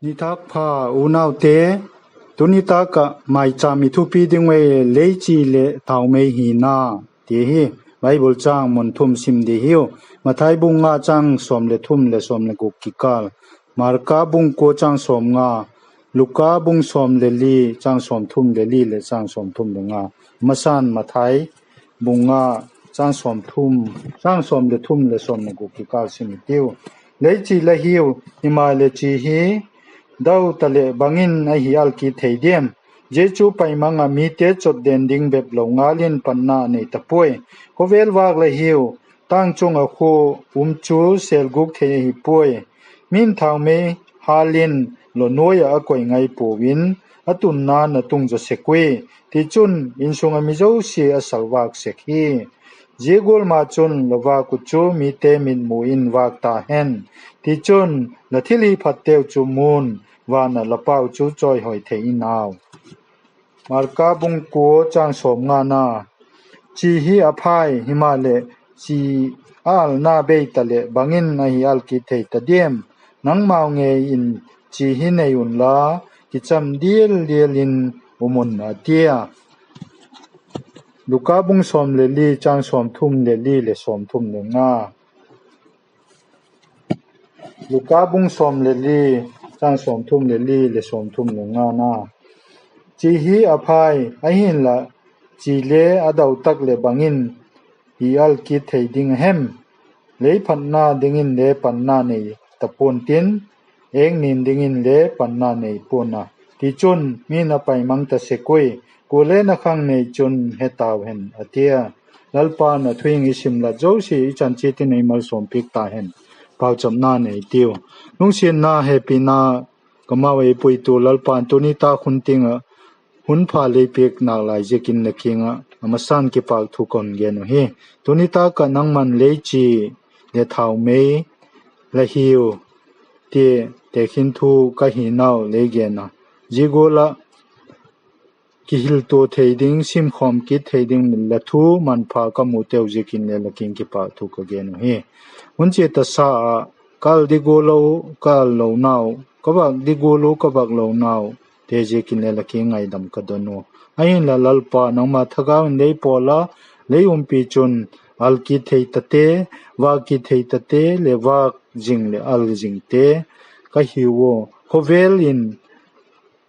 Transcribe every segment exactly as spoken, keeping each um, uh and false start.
Nitâk pha unaute, tuni tâk ah maicham i thupi ding uh lei chi leh thaumei hina ti hi. Bible châng mun thum sim di hiu. Mathai bung nga châng sawm leh thum leh sawm leh guk kikâl, Marka bung kua châng sawmnga, Luka bung sawm leh li châng sawmthum leh li leh châng sawmthum leh nga. Masan Mathai bung nga châng sawm leh thum leh sawm leh guk kikâl sim i tiu. Lei chi la hiu, himaleh chi hi dau taleh bang in ahi al kit thei diam? Zia chu paimang ah mite chotden ding bep lo ngal in panna nei ta puai. Khawvel vâk la hiu, tâng chung ah khua um chu sêlgûk thei ahi puai. Min thaumei hâl in law nuai ah a koi ngai puau in, a tunna'n a tung zaw sek ui. Tichun, insung ah mi zosia a salvâk sek hi. Zia gual ma chun la vâk uh chu mite mitmu in vâk ta hen; tichun, la thil hi phatteu chu mu'n, van ah la Pau chu chawihoi thei in au. Marka bung kua châng sawmngana. Chi hi a phai, himaleh chi a alna bei taleh bang in ahi al kit thei ta diam? Nangmau ngei in chi hi nei unla, kicham dial dial in um un, a tia. Luka bung sawm leh li châng sawmthum leh li leh sawmthum leh nga. Luka bung sawm leh li châng sawmthum leh li leh sawmthum leh ngana. Chi hi a phai, ahinla chi le a dau tak leh bang in hi al kit thei ding a hem? Lei phatna dingin le panna nei ta pua'n tin, êng nin dingin le panna nei pua'n a; tichun, mi'n a paimang ta sek ui. Kuale na khang nei chun he tau hen, a tia. Lalpa'n a thu hing i sim lat zosia i chan chiat in ei malsawmpiak ta hen. Pauchapna nei tiu. Lungsiatna, hepina ka mau ei puitu Lalpa'n tuni tâk hun tiang ah hun pha lei piak nalai ziakin la kiang ah a masa'n kipâk thu ka hun gen uhi. Tuni tâk ah nangma'n lei chi leh thaumei la hiu, ti tekhin thu ka hinau lei gen a, zia gual ah kihiltua thei ding, simkhawm kit thei ding, la thu manpha ka muteu ziakin le la kiang kipâk thu ka gen uhi. Hun chia tasa ah ka al di gual lo, ka al lonau, ka vâk di gual u, ka vâk lonau te ziakin le la kiang ngaidam ka don u. Ahinla Lalpa, nangma thagau in lei pawl a, lei umpi chun al kit thei tate, vâk kit thei tate leh vâk zing leh al zingte ka hiu a, khawvel in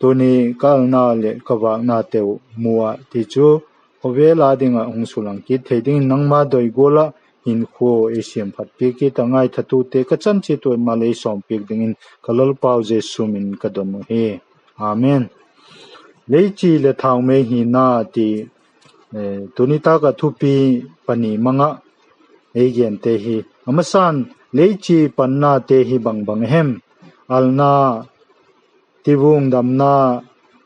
tuni ka alna leh ka vâknateu mu ah, tichu khawvel â ding ah hung sulang kit thei dingin nangma doi gual ah hinkhua ei siam phat piak kit a, ngaithatute ka chan chiat ua ei mal ei sawmpiak dingin ka Lalpau Jesu min in ka don uhi. Amen. Lei chi leh thaumei hina ti, tuni tâk ah thupi pani mang ah ei gente hi. A masa'n, lei chi pannate hi bang bang a hem? Alna, tivung damna,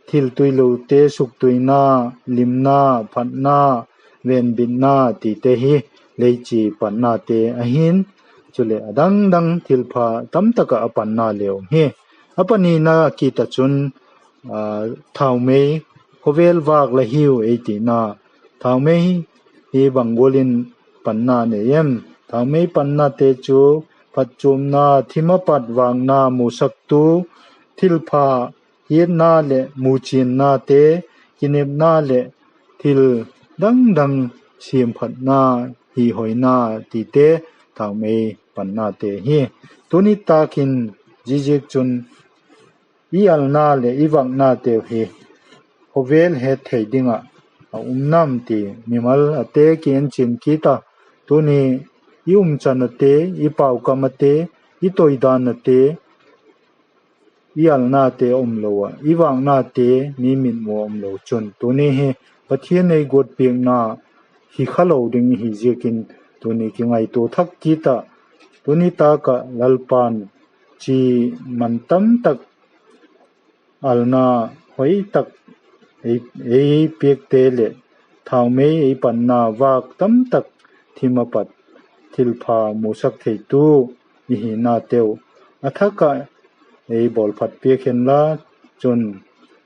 thil tuilote suktuina, limna, phatna, venbitna tite hi lei chi pannate ahi'n, chuleh a dang dang thilpha tamtak ah a panna le um hi. A panina kit ah chun, thaumei, khawvel vâk la hiu ei tina. Thaumei hi bang gual in panna nei em? Thaumei pannate chu phatchuamna, thim a pat vâkna musaktu, thilpha hiatna leh muchiannate, kinepna leh thil dang dang siamphatna, hihoina tite thaumei pannate hi. Tuni tâk in ziaziakchun i alna leh i vâknateu hi khawvel het thei ding ah a um nam ti mimal ate kienchian kit a, tuni i umchan ate, i paukam ate, i toidan ate, i alnate a umlo ah i vâknate mi mitmu a umlo chun tuni hi Pathian ei guatpiakna hi khalo ding ihi ziakin tuni kingaitua thak kit ah, tuni tâk ah Lalpa'n chi man tamtak, alna hoi tak ei piakte leh thaumei ei panna, vâk tamtak, thim a pat, thilpha musak theitu i hinateu a thak ah ei bawlphat piak henla, chun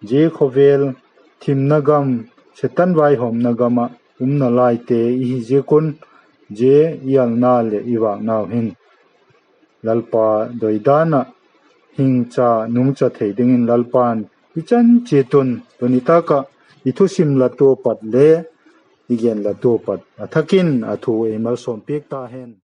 zia khawvel thimna gam, Setan vaihawmna gam ah umna laite ihi ziak un, zia i alna leh i vâknau hin Lalpa doidan ah hing cha nungcha thei dingin Lalpa'n i chan chiat un tuni tâk ah i thusim la tua pat le i gen la tua pat a thak in a thu ei malsawm piak ta hen.